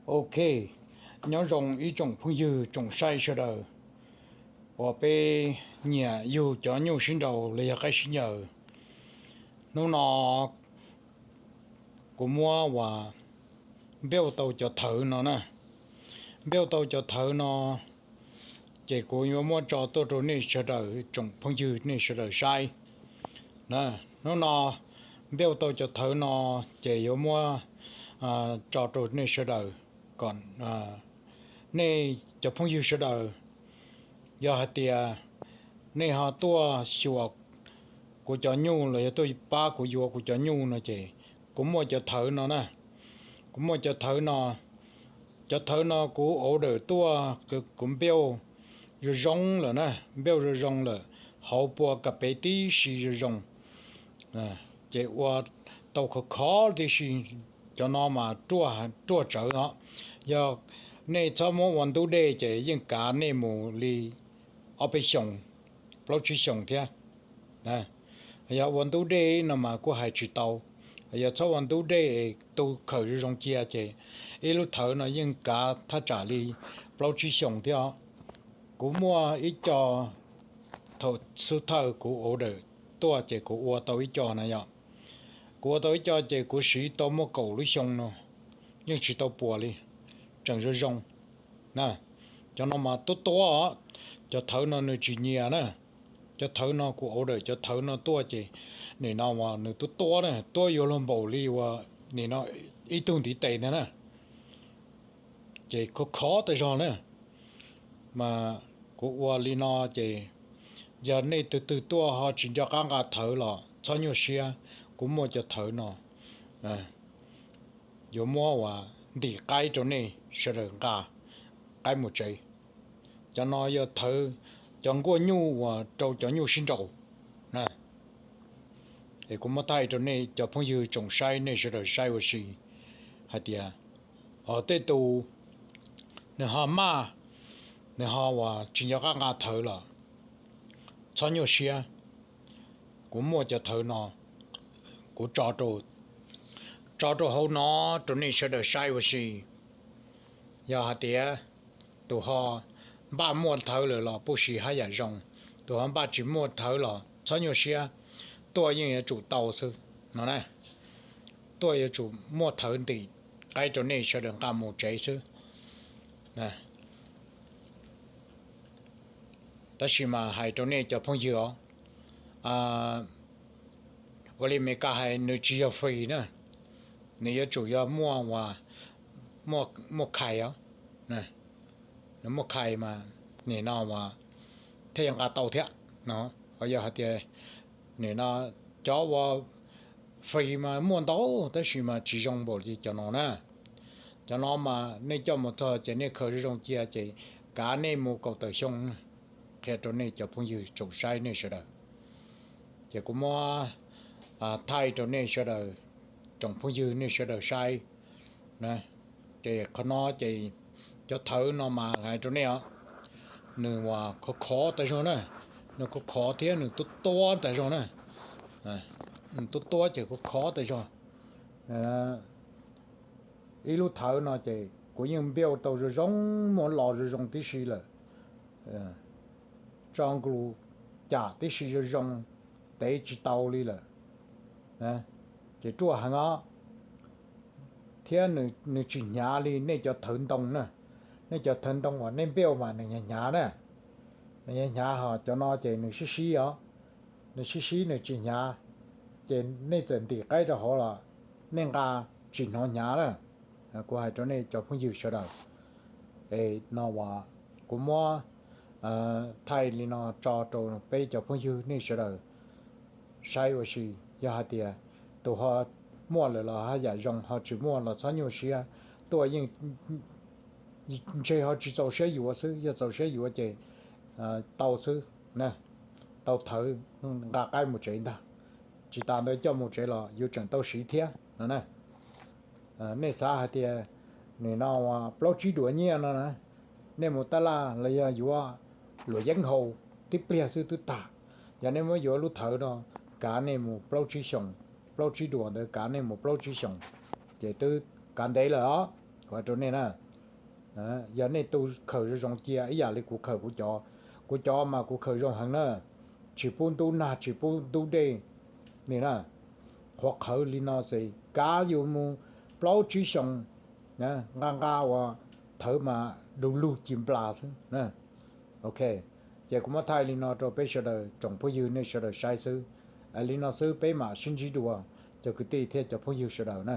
Ok, nyob zoo ib tsoom phooj ywg tsoom saib sawv daws uas peb nyiam yug cov nyuj sib nraus los yog qaib sib ncaws. Hnub no kuv muab uas npeuj tau cov thawv no na, npeuj tau cov thawv no ces kuv yuav muab tso tuaj rau nej sawv daws tsoom phooj ywg nej sawv daws saib. Hnub no npeuj tau cov thawv no ces yuav muab tso rau nej sawv daws kom nej cov phooj ywg sawv daws, yog hais tias nej ho tuaj xyuas kuv cov nyuj los yog tuaj pab kuv yuav kuv cov nyuj no ces kuv muaj cov thawv no na. Kuv muaj cov thawv no, cov thawv no kuv order tuaj, kuv npeuj zoo zoo lawm na, npeuj zoo zoo lawm, hauv pua kas pev tib si zoo zoo, ces ua tau khov khov tib si. Cov no mas ruaj tsawv os. Yog nej txhob muab ua ntub dej ces yeej kav nej mus li ob peb xyoos, plaub tsib xyoos thiab. Yog ua ntub dej no mas kuj hais tsis tau. Yog txhob ua ntub dej, tu khawm zoo zoo cia ces ib lub thawv no yeej kav thaj tsam li plaub tsib xyoos thiab os. Kuv muaj ib co, thaum xub thawj kuv order tuaj ces kuv ua tau ib co na yom. Kuv ua tau ib co ces kuv siv tau muaj kaum lub xyoo no yeej tsis tau puas li, tseem zoo zoo na. Cov no mas tuab tuab os, cov thawv no nws tsis nyias na. Cov thawv no kuv order cov thawv no tuaj ces nim no uas nws tuab tuab na, tuab yuav luag npaum li uas nim no ib tug ntiv tes ntag na. Ces khov khov tas zog na. Mas kuv ua li no ces yog nej tus twg tuaj ho tsis nco qab nqa thawv los txhob nyuaj siab, kuv muaj cov thawv no yuav muab uas ntim qaib rau nej sawv daws nqa qaib mus tsev. Cov no yog thawv cov nkuaj nyuj uas rau cov nyuj sib nraus. Es kuv muab thaij rau nej cov phooj ywg tsoom saib nej sawv daws saib ua si hais tias, os, tej tus nws ho maj, nws ho uas tsis nco qab nqa thawv los txhob nyuaj siab. Kuv muaj cov thawv no, kuv tso rau hauv no rau nej sawv daws saib ua si. Yog hais tias tus ho npaj muaj thawv lawm los pub siv haj yam zoo, tus ho npaj tsis muaj thawv los txhob nyuaj siab, tuaj yeej yuav tsum tau xwb no na. Tuaj yuav tsum muaj thawv ntim qaib rau nej sawv daws nqa mus tsev xwb. Tab sis mas hais rau nej cov phooj ywg os, ua li Meskas hais nws tsis yog free na, nws yuav tsum yog muaj, muaj khais os. Nws muaj khais mas nim no as thiaj yuav nqa tau thiab no. Yog hais tias nim no cov ua free mas muaj ntau tab sis mas tsis zoo npaum li cov no na. Cov no mas nej coj mus txog ces nej khaws zoo zoo cia ces kav nej mus kaum tawm xyoo. Qhia rau nej cov phooj ywg tsoom saib nej sawv daws, ces kuv muab thaij rau nej sawv daws, tsoom phooj ywg nej sawv daws saib. Ces qhov no ces cov thawv no mas hais rau nej os, nws uas khov khov tas zog na, nws khov khov thiab nws tuab tuab tas zog na. Nws tuab tuab ces khov khov tas zog. Ib lub thawv no ces kuv yeej npeuj tau zoo zoo, muab los zoo zoo tib si lawm, tso nklus cam tib si zoo zoo, tev tsis tau li lawm, ces ruaj heev os. Thiab nws tsis hnyav li nej cov thawv ntoo na. Nej cov thawv ntoo uas nej npeuj mas nws hnyav hnyav na, nws hnyav hnyav, ho cov no ces nws sib sib os, nws sib sib nws tsis hnyav, ces nej txawm ntim qaib rau hauv los nej nqa tsis hnov hnyav na. Kuv hais rau nej cov phooj ywg sawv daws, es no uas kuv muab thaij li no tso rau peb cov phooj ywg nej sawv daws saib ua si. Yog hais tias tus ho muaj lawm los haj yam zoo, ho tsis muaj los txhob nyuaj siab, tuaj yeej ntshe ho tsis txaus siab yuav xwb, yog txaus siab yuav ces tau xwb, tau thawv nqa qaib mus tsev ntag, tsis tas ntawd coj mus tsev los yuav tseem tau siv thiab no na. Nej xav hais tias nim no plaub tsib duas nyiaj no na, nej mus taj laj los yog yuav luam yeeb haus tib pliag xwb twb tag. Yog nej muab yuav lub thawv no, kav nej mus plaub tsib xyoos, plaub tsib duas ntawd kav nej mus plaub tsib xyoos, ces twb kav ntev lawm os. hais rau nej na. Yog nej tu khaws zoo zoo cia ib yam li kuv khaws kuv cov, kuv cov mas kuv khaws zoo heev na, tsis pub ntub nag tsis pub ntub dej li na. Qhuav qhawv li no ces kav yus mus plaub tsib xyoos nqa nqa uas thawv mas du lug ci nplas xwb. Ok, ces kuv muab thaij li no rau peb sawv daws tsoom phooj ywg nej sawv daws saib xwb. Li no xwb peb mam sib ntsib dua cov kwv tij thiab cov phooj ywg sawv daws na.